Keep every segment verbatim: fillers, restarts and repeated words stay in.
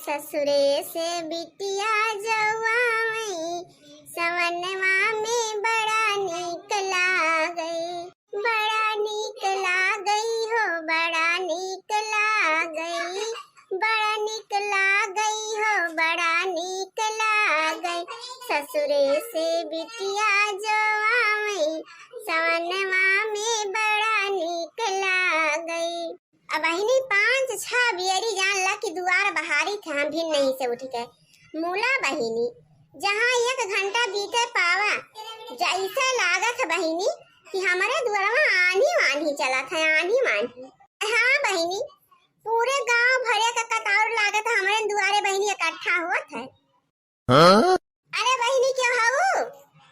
ससुरे से बिटिया जवाई, सवनवा में बड़ा नीक लागई, बड़ा नीक लागई हो, बड़ा नीक लागई, बड़ा नीक लागई हो, बड़ा नीक लागई। ससुरे से बिटिया जवाई, सवनवा में बड़ा नीक लागई। अब बहिनी पाँच छह बियरी जान ला कि दुआर बहारी थे, हम भी नहीं से उठ के। मुला बहिनी, जहाँ एक घंटा बीते पावा, जैसे लागत है बहिनी कि हमरे दुआरवा आन्ही वान्ही चलत है, आन्ही वान्ही। हाँ बहिनी, पूरे गांव भरे का कतार लागत है, हमरे दुआरे बहिनी इकट्ठा होत है। हाँ? अरे बहिनी, क्यों हऊ?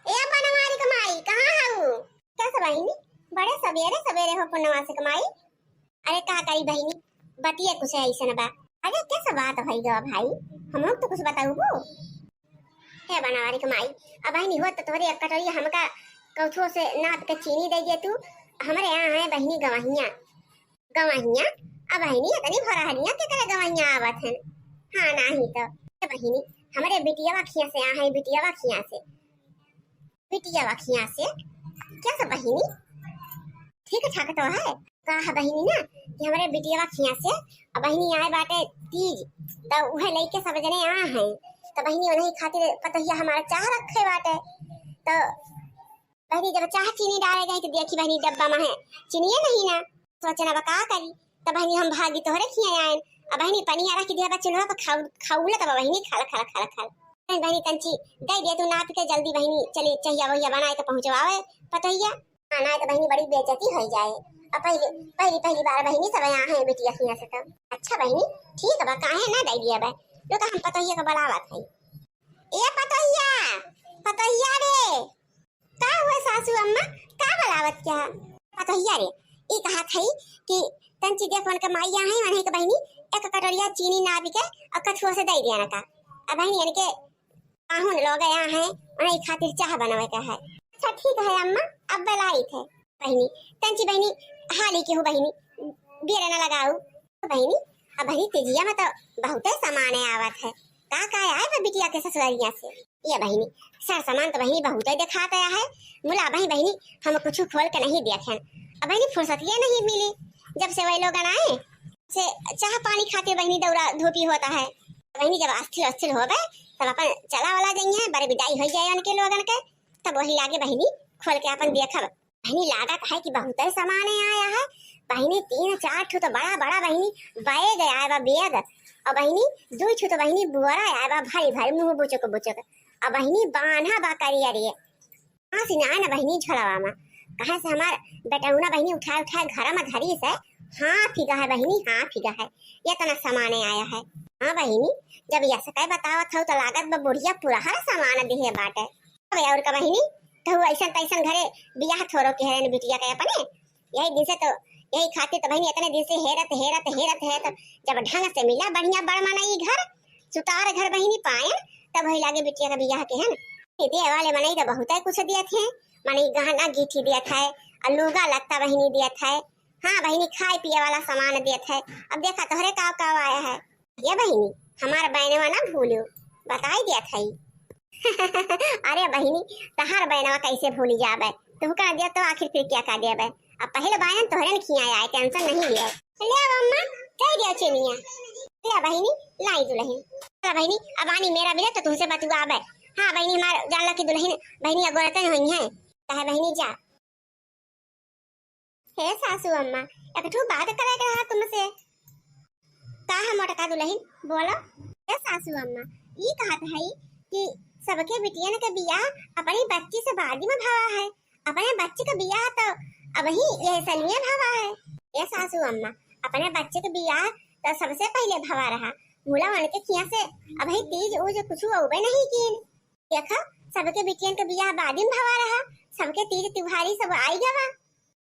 ए बनवारी क माई, कहाँ हऊ? कैसे बहिनी, बड़े सबेरे सबेरे हो पुनवा से क माई? अरे का करी बहिनी, बतिया कुछ ऐसन बा। अरे कैसे बात भई गवा भाई, हम लोग तो कुछ बताऊ। हे बनवारी क माई, अब बहिनी हो तो तोहरे एक कटोरी हमका कौथो से नाप के चीनी दे दे तू। हमरे यहाँ है बहिनी गवहिया, गवहिया, अब बहिनी इतनी भोरहरिया के करे गवहिया आवत हन। हाँ, नाही तो। ए बहिनी, हमरे बिटियावा खिया से आ है, बिटियावा खिया से। बिटियावा खिया से? क्या सब बहिनी? ठीक ठाक तो है। का है बहिनी ना कि हमरे बिटियावा खिया से, अब बहिनी आए बाटे तीज, तो उहे लइके सब जने आ हैं। तो बहिनी उन्हीं खातिर पतोहिया हमारा चाह रखे बाटे। तो बहिनी जब चाह चीनी डारे गई तो देखी बहिनी डब्बा में है चीनिए नहीं ना। सोचना बा का करी, तब बहिनी हम भागी तोहरे खिया आयन। अब बहिनी पनिया रख दिया बा चूल्हा पर खाउ-, खाउला तब बहिनी खाल, खाल, खाल, खाल। बहिनी तंची दे दिया तू नाप के जल्दी बहिनी, चली चहिया वहिया बनाए के पहुँचवावे पतोहिया। हाँ, ना तो बहिनी बड़ी बेइज्जती हो जाए। अब पहली, पहली, पहली बार बहिनी सब यहाँ है बिटिया खिया से तो। अच्छा बहिनी, ठीक बा, काहे ना दे दिया बा, लो तो हम पतोहिया के बुलावत है। ए पतोहिया, पतोहिया रे, का हुआ सासू अम्मा, का बुलावत क्या? पतोहिया रे, ई कहत हई कि तंची देख उनके माई आ हैं, उन्हीं के बहिनी एक कटोरिया चीनी नापी के और कछुआ से दे दिया ना का। अब बहिनी इनके पाहुन लोग यहाँ हैं, उन्हीं खातिर चाह बनवे के है। अच्छा ठीक है अम्मा, अब बुलाई थे। बहिनी, तंची बहिनी, हाली केहू बहिनी, बेरा न लगाऊ। बहिनी, अब बहिनी तेजिया में तो बहुते सामान आवत है। का का आए बा बिटिया के ससुररिया से? ये बहिनी, सर सामान तो बहिनी बहुते देखात आया है। मुला बहिनी, बहिनी, हम कुछ खोल के नहीं देखेन। अब बहिनी फुर्सतिया नहीं मिली। जब से वही लोगन आए, से चाह पानी खातिर बहिनी दौरा धूपी होता है। बहिनी जब अस्थिर अस्थिर होबे, तब अपन चला वाला जाइए, बड़े विदाई हो जाए उनके लोगन के, तब वही लागे बहिनी खोल के अपन देखब। बहिनी लागत है कि बहुते सामान आया है। बहिनी तीन चार ठो तो बड़ा बड़ा बहिनी बैग आया बा बैग, और बहिनी दो ठो तो बहिनी बोरा आया बा भारी भारी मुँह बुचुक बुचुक, और बहिनी बान्हा बा करिया रे। हाँ सिनाए ना बहिनी झोलवा में, कहे से हमार बेटौना बहिनी उठाए उठाए घर में धरी से। हाँ फिगा है बहिनी, हाँ फिगा है, ये तना सामान आया है। हाँ बहिनी, जब यस कह बतावत हो तो लागत बा बुढ़िया पुरहर सामान दिहे बाटे। अबे और का बहिनी, कहू ऐसन तैसन घरे बियाह थोरो के हरेन बिटिया के अपने। यही दिन से तो, यही खातिर तो बहिनी इतने दिन से हेरत, हेरत, हेरत, हेरत, जब ढंग से मिला बढ़िया बड़ मनई घर, सुतार घर बहिनी पायन, तब वही लागे बिटिया का बियाह के है न। ये दे वाले मनई तो बहुत है कुछ दिया थे, मनई गहना गीठी दिया था, और लुगा लत्ता बहिनी दिया था। हाँ बहिनी, खाए पिए वाला सामान दिया था। अब देखा तोहरे का का आया है। ये बहिनी, हमार बैनवा ना भूलो, बताई दिया था। अरे बहिनी, तहार बैनवा कैसे भूली जाबे? तुहका दिया तो आखिर फिर क्या का देबे? अब पहले बायन तोहरे न खिया आए, टेंशन नहीं लिया। ले अब अम्मा, दे दिया चीनिया। ले बहिनी, लाई दुल्हन। ले बहिनी, अब आनी मेरा बिना तो तुमसे बतुआबे। हाँ बहिनी, हमार जान ला की दुल्हन बहिनी अगोरतन हुई है। कहे बहिनी जा। हे सासू अम्मा, एक ठो बात करे के रहा तुमसे। का है मोटका दुल्हन, बोलो। हे सासू अम्मा, ई कहत है कि सबके बिटियन के बियाह अपनी बच्ची से बाद में भवा है, अपने बच्ची के बियाह तो अबही ये सलिए भवा है। हे सासू अम्मा, अपने बच्ची के बियाह तो सबसे पहले भवा रहा, मुला उनके खिया से अबही तीज उज कुछ होबे नहीं कीन। देखा, सबके बिटियन के बियाह बादिन भवा रहा, सबके तीज त्योहारी सब आई गवा।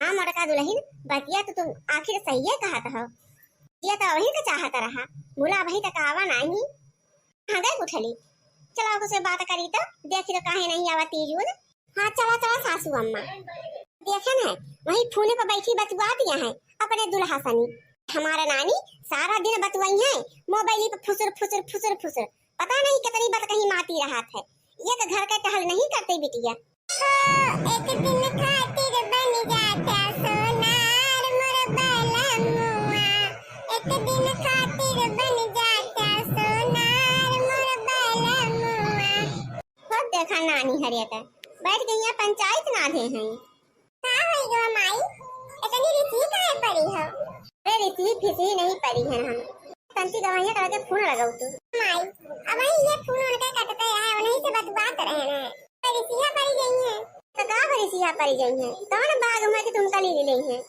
हाँ मोटका दुल्हन, बतिया तो तुम आखिर सहिए कहत हो। ये तो वही का चाहत रहा, मुला वही तक आवा नहीं। हाँ गए उठली, चला ओकसे बात करी तो देखी तो काहे नहीं आवा तीज उज। हाँ चला चला सासू अम्मा। देखन है, वही फोने पर बैठी बतुआ दिया है अपने दुल्हा सनी। हमारा नानी सारा दिन बतुआई है मोबाइल पे फुसुर फुसुर फुसुर फुसुर, पता नहीं कितनी बात कहीं माती रहत है। ये तो घर का टहल नहीं करते बिटिया। हो, एक दिन खातिर बन जाता सोनार मोर बलमुआ, एक दिन खातिर बन जाता सोनार मोर बलमुआ। खुद देखा नानी हरिया का बैठ गई यहाँ पंचायत नाधे हैं। का होई गवा माई, इतनी रिसी काहे पड़ी हो? अरे रिसी फिसी नहीं पड़ी है हम। तंती गवैया करके फोन लगाऊ तू। माई, अब वही ये फोन उनके कटते है, उन्हीं से बतुआत रहे हैं। तो रिसिया पड़ी गई है। तो का भरी सिया पड़ी गई है? कौन बाग में कि तुमका ली ले हैं?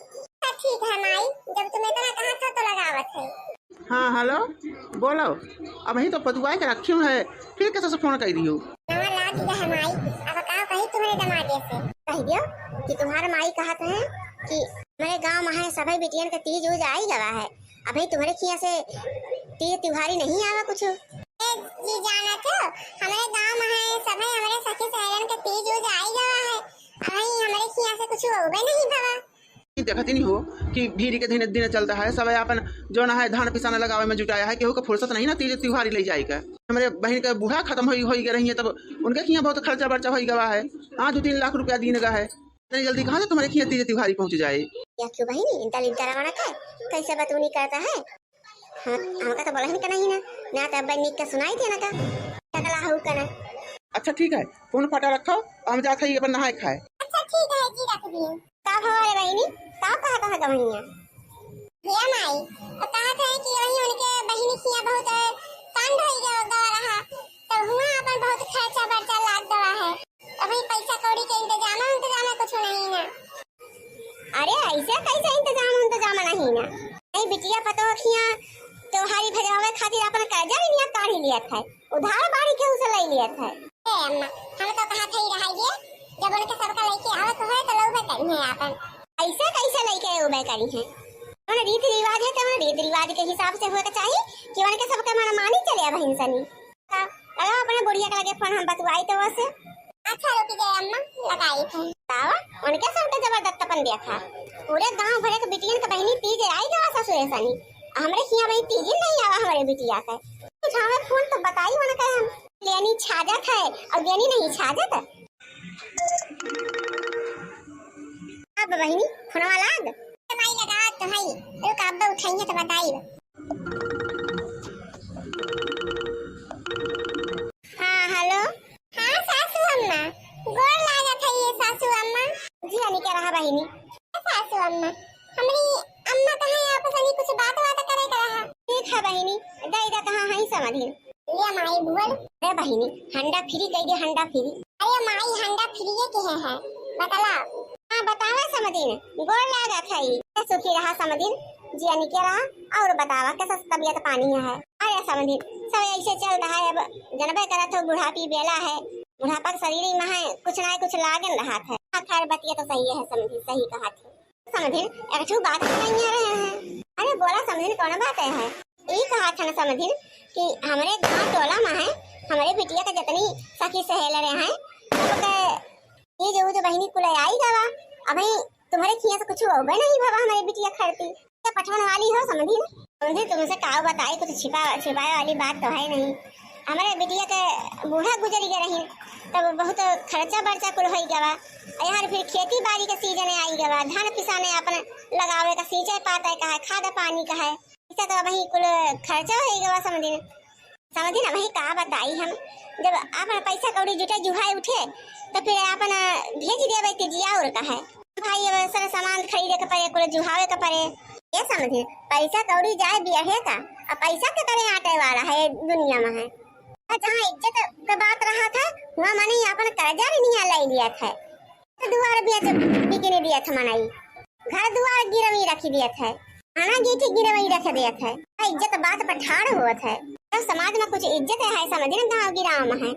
तो ठीक है माई, जब तुम इतना कहा था तो लगावत है। हाँ, हेलो, बोलो। अबहीं तो पतुआए के रखी है, फिर कैसे से फोन कर दियो? नवा लाग गया है माई, अब का कही तुम्हारे दमादे से? कह दियो कि तुम्हारे माई कहत है कि मेरे गांव में है सभी बिटियन के तीज उज आई गवा है, अबहीं तुम्हारे खिया से तीज त्योहारी नहीं आवा कुछ। ए जी, जाना तो हमारे गांव में है सभी हमारे सखी सहेलन के तीज उज आई गवा है, अबहीं हमारे खिया से कुछ होबे नहीं भवा। देखत ही नहीं हो कि भीड़ के दिन दिन चलता है, सब अपन जो ना है धान पिसाना लगावे में जुटाया है, केहू के फुर्सत नहीं ना तीज त्योहारी ले जाए का। हमरे बहन के बूढ़ा खत्म होई होई गए रही है, तब उनके खिया बहुत खर्चा बर्चा होई गवा है। हाँ, दो तीन लाख रुपया दीन गा है, इतनी जल्दी कहाँ से तुम्हारे खिया तीज त्योहारी पहुँच जाए? या क्यों बहिनी, इनका लिंका रवाना का कैसे बतूनी करता है? हाँ, हमका तो बोला ही नहीं का नहीं ना, ना तो अब निक का सुनाई दे ना का, टकला हऊ का ना। अच्छा ठीक है, फोन फटा रखो, हम जात है अपन नहाए खाए। अच्छा ठीक है जी, रख दिए। का भवा रे बहिनी, का कहा कहा गवनिया? हे माई, वो कहत है कि वही उनके बहिनी खिया बहुत कांड होई गवा रहा, तो हुआ अपन बहुत खर्चा बर्चा लाग गवा है, अभी पैसा कौड़ी के इंतजाम इंतजाम कुछ नहीं है। अरे ऐसे कैसे इंतजाम इंतजाम नहीं ना? नहीं बिटिया पतोह खिया त्योहारी भेजवावे खातिर अपन कर्जा भी निया काढ़ी लियत है, उधार बाड़ी केहू से ले लियत है। ए अम्मा, हम तो कहा थे रहा ये, जब उनके सबका लेके आवत होए तो लौबे करी है आपन। ऐसे कैसे लेके उबे करी है? उन रीति रिवाज है तो उन रीति रिवाज के हिसाब से होए के चाहिए कि उनके सबके मनमानी चले अब हिंसनी। का? लगाओ अपने बुढ़िया के लगे फोन, हम बतुआई तो वसे। अच्छा रुकी जाए अम्मा, लगाई थे। तावा, उनके सबके जबरदस्तपन देखा। पूरे गांव भरे के बिटियन के बहिनी तीज आई गवा ससुरे सनी। हमरे खिया बहिनी तीज नहीं आवा हमरे बिटिया के। उठावे फोन तो बताई उनके हम। लेनी छाजत है और गेनी नहीं छाजत। अब बहिनी फोनवा लाग। माई लगा तो है, रुक अब उठाइए तो बताई। हाँ, हेलो। हाँ, सासू अम्मा, गोर लागत है ये सासू अम्मा। जी, अनिका रहा बहिनी। सासू अम्मा, हमरी अम्मा कहे आपस में कुछ बात वात करे के रहा। ठीक है बहिनी, दे दे कहाँ है समधिन। ले माई बोल। अरे बहिनी, हंडा फ्री कह दे, हंडा फ्री। अरे माई, हंडा फ्री के है, है, बतला। हाँ, बतावा समधिन, गोर लागत है। ए, सुखी रहा समधिन, जिया निके रहा, और बतावा, कैसा तबीयत पानी है? अरे समधिन, सब ऐसे चल रहा है, अब जनबे करत हो, बुढ़ापी बेला है, बुढ़ापा के शरीर में है, कुछ ना कुछ लागन रहा है। हाँ, खैर, बतिया तो सही है समधिन, सही कहा थे। समधिन, एक ठो बात बताइए रहे हैं। अरे बोला समधिन, कौन बात है? ई कहा था ना समधिन कि हमरे गांव टोला में है, हमरे बिटिया के जितनी सखी सहेलरे हैं, सबके ये जो, जो बहिनी कुल आई गवा, अबही तुम्हरे खिया से कुछ होबे नहीं भवा हमरे बिटिया खरती। क्या पठवन वाली हो समधिन? समधिन तुमसे काव बताई, कुछ छिपा, छिपाए वाली बात तो है नहीं। हमरे बिटिया के बूढ़ा गुजर गए रही, तब बहुत खर्चा बर्चा कुल होई गवा। यार फिर खेती बाड़ी के सीजन आई गवा, धान पिसाने अपन लगावे का, सींचे पाते का है, खाद पानी का है, इसे तो अबही कुल खर्चा होई गवा समधिन। समधिन, अबही का बताई हम, जब आपन पैसा कौड़ी जुटे जुहाए उठे, तो फिर आपन भेज देवे तीजिया और का है। भाई, अब सर सामान खरीदे के पड़े, कुल जुहावे के पड़े। ये समधिन, पैसा कौड़ी जाए बियाहे का, अब पैसा के करे आटे वाला है ये दुनिया में है। और जहाँ इज्जत के बात रहा था, वहाँ मने आपन कर्जा भी नहीं लाई लिया था। दुआर बेच बिकने दिया था मनई, घर दुआर गिरवी रखी दिया था, खाना गीठी गिरवी रख दिया था। इज्जत बात पर ठाड़ हुआ था। जब समाज में कुछ इज्जत है समझिन, गाँव गिराव में है,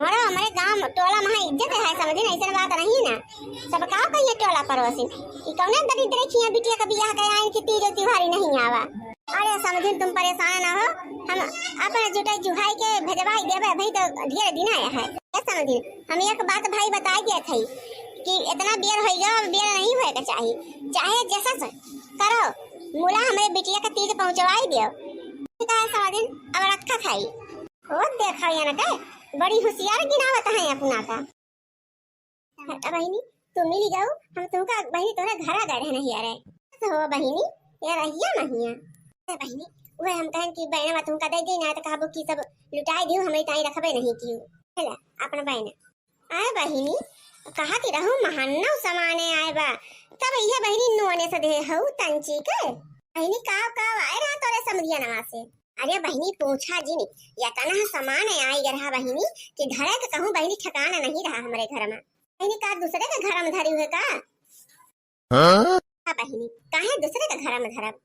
हमारा हमारे गाँव टोला में है, इज्जत है समझिन, ऐसे बात नहीं ना। सब का कहिए टोला पड़ोसी कि कौने दरिद्र खिया बिटिया का बियाह के आइन की तीज त्योहारी नहीं आवा। अरे समधिन, तुम परेशान ना हो, हम अपन जुटाई जुहाई के भेजवाई देबे, अभी तो ढेर दिन आया है। ए समधिन, हम एक बात भाई बताई दिया था कि इतना बेर हो गया, अब बेर नहीं होए के चाहिए, चाहे जैसा से करो, मुला हमरे बिटिया का तीज पहुँचवाई दियो। कहा समधिन, अब रखा खाई। खुद देखा या ना के, बड़ी होशियार गिनावत है अपना का। हटा बहिनी, तू मिली जाऊ, हम तुमका बहिनी तोहरे घर आ गए रहने हिया रे। तो हो बहिनी, या रहिया महिया। ए बहिनी, वह हम कहन कि बहनवा तुमका दे दे ना तो कहबो कि सब लुटाई दियो, हमरे ताई रखबे नहीं कियो। चला, अपना बहन। आए बहिनी, कहा कि रहू महन्नव समाने आए बा, तब यह बहिनी नोने से दे हऊ तंची के। बहिनी, काव काव आए रहा तोरे समधिया नवा से? अरे बहिनी, पूछा जिन, यतना सामान आई रहा बहिनी कि धरे के कहूँ बहिनी ठिकाना नहीं रहा हमरे घर में। बहिनी, का दूसरे के घर में धरी हुए का? हाँ? हाँ बहिनी, काहे दूसरे के घर में धरब?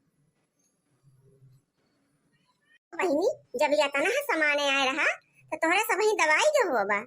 बहिनी, जब यतना सामान आए रहा तो तोहरा सब ही दवाई के होबा।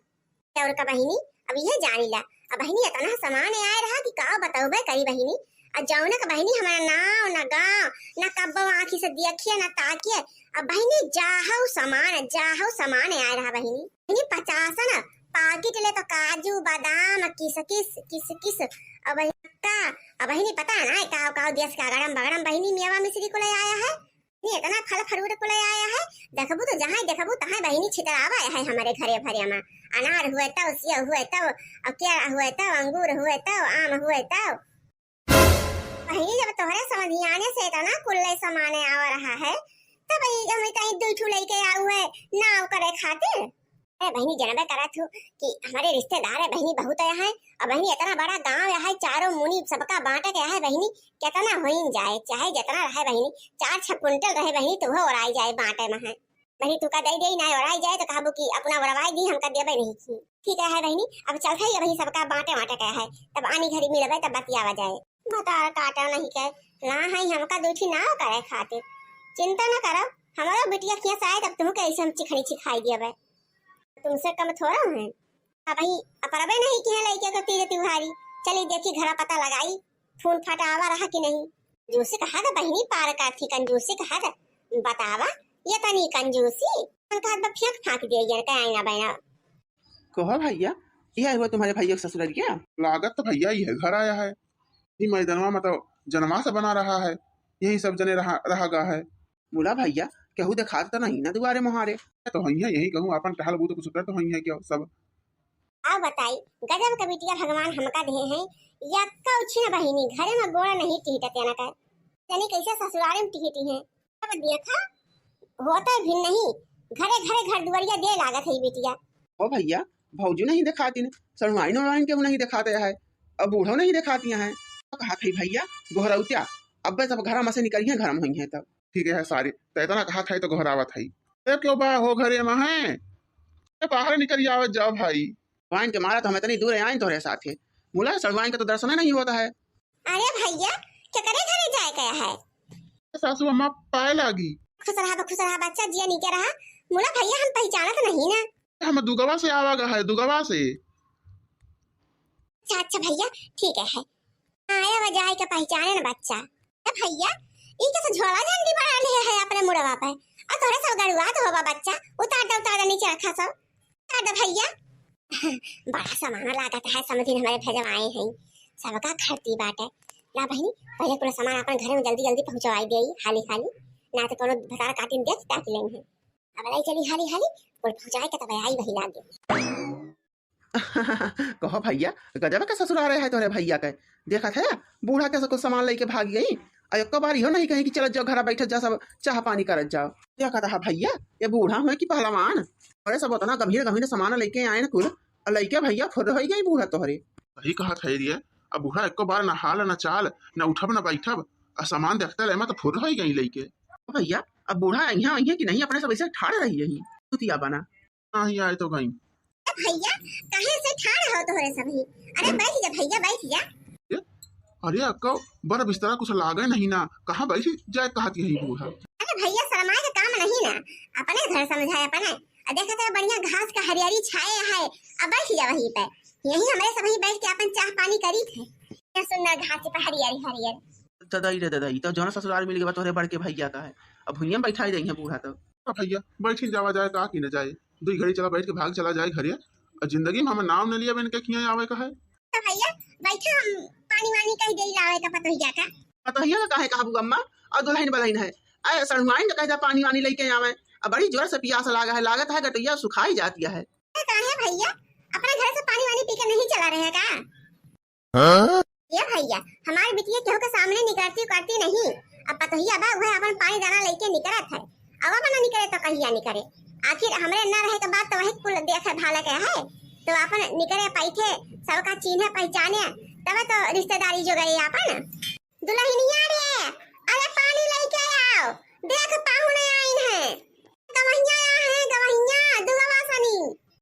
और का बहिनी, अब यह जानी ला, अब बहिनी इतना सामान आए रहा कि का बतौबे करी बहिनी। आ जौना का बहिनी हमारा नाव ना गाँव ना कब्बो आँखी से देखिए ना ताकिए। अब बहिनी जाहौ सामान, जाहौ सामान आए रहा बहिनी। बहिनी पचासन पाकिट ले तो काजू बादाम किसकिस किसकिस। अब बहिनी का, अब बहिनी पता ना है का का देश का गरम बगरम बहिनी मेवा मिश्री को ले आया है। बहिनी, इतना फल फ्रूट कुल आया है, देखबू तो जहाँ देखबू तहाँ बहिनी छितरावा है हमारे घरे भरे में। अनार हुए तब, सेव हुए तब, और केला हुए तब, अंगूर हुए तब, आम हुए तब। बहिनी, जब तोहरे समधियाने से इतना कुल्ले सामाने आवा रहा है, तब ई हम इतना दू ठू लेके आऊ है नाव करे खातिर। अरे बहिनी, जनबे करत हूँ कि हमारे रिश्तेदार है बहिनी बहुत आया है, और बहिनी इतना बड़ा गांव है, चारों मुनी सबका बांटे के है बहिनी, कितना होइन जाए, चाहे जितना रहे बहिनी, चार छह कुंटल रहे बहिनी, तो वो ओराई जाए बांटे में है। बहिनी, तू का दे दे ना ओराई जाए तो कहबू कि अपना ओरवाई दी, हमका देबे नहीं की। ठीक है, है बहिनी, अब चल है बहिनी, सबका बांटे बांटे के है, तब आनी घड़ी मिलबे तब बतियावा जाए। भतार काटा नहीं के, ला है हमका दू ठी नाव करे खातिर। चिंता न करब, हमारा बिटिया खिया से आए तब तुहू के ऐसे हम चिखनी छिखाई देबे। तुमसे कम थोड़ा है। अबही अपरबे नहीं किहे लइके के तीज तिउहारी। चली देखी घरा पता लगाई, फोन फाटा आवा रहा कि नहीं। कंजूसी कहा था बहिनी, पार का थी कंजूसी कहा था। बतावा, ये तनी कंजूसी। मन कहा था फेंक फांक दिया ये का आईना बैना। कहो भैया, यह हुआ तुम्हारे भैया का ससुररिया? लागत तो भैया ही है, घर आया है। ये मैदानवा में तो जनवा से बना रहा है, यही सब जने रहा, रहा गा है। मुला भैया, केहू देखात त नहीं ना दुआरे मोहारे। तो हइया यही कहूँ, आपन टहल बूत कुछ कर तो हइया क्यों सब। आओ बताई, गजब के बिटिया भगवान हमका दे हैं, या कौची न बहिनी, घरे में गोड़ नहीं टिहटत या न कर। जानी कैसे ससुरारे में टिहटी हैं। अब देखा, होते भी नहीं, घरे घरे घर दुआरिया दे लागत है बिटिया। ओ भैया, भौजी नहीं देखाती ने, सड़ुआइन उड़ुआइन केहू नहीं देखाते है, अब बूढ़ो नहीं देखाती हैं। तो कहा थी भैया, गोहरौत्या, अब्बे सब घरा में से निकलिए, घर में हुई हैं तब। ठीक है सारे, तो इतना कहा था तो गोहरावत है। ए, क्यों बा हो घरे में है? ए, बाहर निकल आवत जाओ भाई। वाइन के मारा तो हम इतनी दूर आइन तोहरे साथे। मुला सड़ुआइन का तो दर्शन नहीं होता है। अरे भैया, केकरे घरे जाए गया है? सासू अम्मा पाए लागी। खुश रहा, खुश रहा बच्चा, जिया नीके रहा। मुला भैया हम पहचानत नहीं ना। हम दुगवा से आवा गा है, दुगवा से। अच्छा, अच्छा भैया, ठीक है, है। आया वजह है के पहचाने न बच्चा। ए भैया, ई कैसे झोला झंडी बना लिए है अपने मुड़वा पे? और तोरे सब गड़ुआ तो होबा बच्चा, उतार दे, उतार दे, नीचे रखा सब। उतार दे भैया। बड़ा सामान लागत है, समधिन हमारे भेजवाए हैं, सबका खरती बाटे। ला बहिनी, पहले पूरा सामान अपन घरे में जल्दी जल्दी पहुंचवाई दे, हाली हाली, ना तो कोनो भतार काटिन देख ताकि लेंगे। अब लाई चली हाली हाली, और पहुंचाए के तब आई वही लागे। कहो भैया, गजब के ससुरारे है तोरे भैया के। देखत है, बूढ़ा कैसे कुछ सामान लेके भाग गई। आ एको बार इहो नहीं कही कि चलत जाओ घरा बैठत जा, सब चाह पानी करत जाओ। देखत है भैया, ये बूढ़ा हुए कि पहलवान? अरे सब उतना गंभीर गंभीर सामान लेके आए न कुल, और लेके भैया फुर्र हो गई बूढ़ा तोहरे। सही कहा था रे, अब बूढ़ा एको बार न हाल न चाल, न उठब न बैठब, आ सामान देखते ले मैं तो फुर्र हो गई लेके। भैया, अब बूढ़ा यहाँ आई है कि नहीं, अपने सब ऐसे ठाड़ रही है, कुतिया बना। नाही आए तो गई। ए भैया, काहे से ठाड़ हो तोहरे सभी? अरे बैठ जा भैया, बैठ जा। ए, अरे अक्का, बड़ा बिस्तरा कुछ लागे नहीं ना, कहाँ बैठ जाए कहत यही बूढ़ा। अरे भैया, शर्माए का काम नहीं ना, अपने घर समझाए अपने। आ देखा तो बढ़िया घास का हरियाली छाए है, अब बैठ जा वहीं पे, यहीं हमरे सब वहीं बैठ के अपन चाह पानी करी थे। क्या सुंदर घास पे हरियाली हरियर। ददाई रे ददाई, तो जौना ससुराल मिल गया तोहरे बड़के भैया का है, अब भुइयां बैठाई रही है बूढ़ा तो। अब भैया, बैठी जावा जाए, का की न जाए, दुई घड़ी चला बैठ के भाग चला जाए घरे। और जिंदगी में हम नाम न लिया इनके खिया आवे का है। तो भैया, बैठा, हम पानी वानी कहीं दे लावे का पतोहिया का। पतोहिया का काहे कहबू अम्मा? और दुलहिन बलहिन है, अरे सड़ुआइन के कह जा पानी वानी लइके आवे। अब बड़ी जोर से पियास लागा है, लागत है गटइया सुखाई जातिया है। अरे काहे भइया, अपने घर से पानी वानी पी के नहीं चला रहे हैं का? हाँ? ये भइया, हमार बिटिया केहू के सामने निकरती उकरती नहीं। अब पतोहिया बा, उहे अपन पानी दाना लइके निकरत है। अब ना निकरे तो कहिया निकरे? आखिर हमरे ना रहे के बाद तो वही कुल देखे भाले के है, तो अपन निकरे पैठे, सबका चीन्हे पहचाने, तब तो रिश्तेदारी जो गई अपन। दुलहिनिया रे, अरे पानी लइके आओ, देख पाहुने आइन है। गवहिया आए हैं, गवहिया, दुगवा सनी।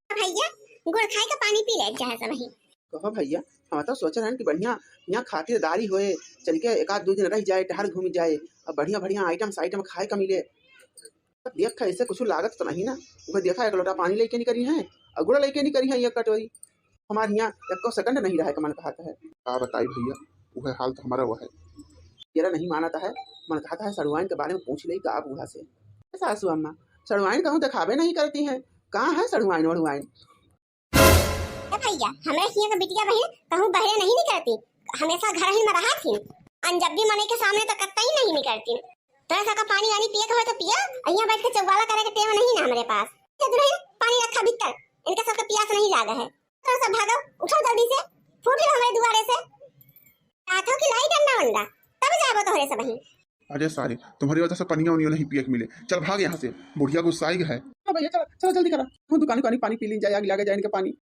भइया, गुड़ खाए के पानी पी ले चाहे सबही। कहो भइया, हम तो सोच रहे हैं कि बढ़िया यहाँ खातिरदारी होए, चल के एक आध दो दिन रह जाए, टहर घूम जाए, और बढ़िया बढ़िया आइटम साइटम खाए का मिले। देख के ऐसे कुछ लागत तो नहीं ना, वो देखा एक लोटा पानी लइके निकरी है और गुड़ लइके निकरी है एक कटोरी। हमारे यहाँ एको सेकंड नहीं रहे का मन कहता है। का बताई भइया, वह हाल तो हमारा वह है। तेरा नहीं मानता है, मन कहता है सड़ुआइन के बारे में पूछ ले का बूढ़ा से। सासू अम्मा, सड़ुआइन कहूँ दिखावे नहीं करती है, कहाँ है सड़ुआइन वड़ुआइन? ए भइया, हमरे हियां के बिटिया बहिन कहूँ बहरे नहीं निकरती, हमेशा घर ही में रहत ही। अन जब भी मनई के सामने तो कतई नहीं निकरती। तोरा सबका पानी वानी पिए के होए तो पिया, अहियां बैठ के चौवाला करे के टेम नहीं ना हमरे पास। ए दुलहिन, पानी रखा भीतर, इनके सबके पियास नहीं लागा है। तोरा सब भागो, उठो जल्दी से, फूट लो हमरे दुआरे से। कहत हो कि लाई डंडा वंडा, तब जाबो तोहरे सबही। अरे सारे, तुम्हारी वजह से पनिया वनिया नहीं पिए के मिले। चल भाग यहाँ से, बुढ़िया गुस्साई है। हाँ भइया, चलो, चलो जल्दी करा, हम दुकान उकानी पानी पी लीन जाए, आग लागे जाए इनके पानी।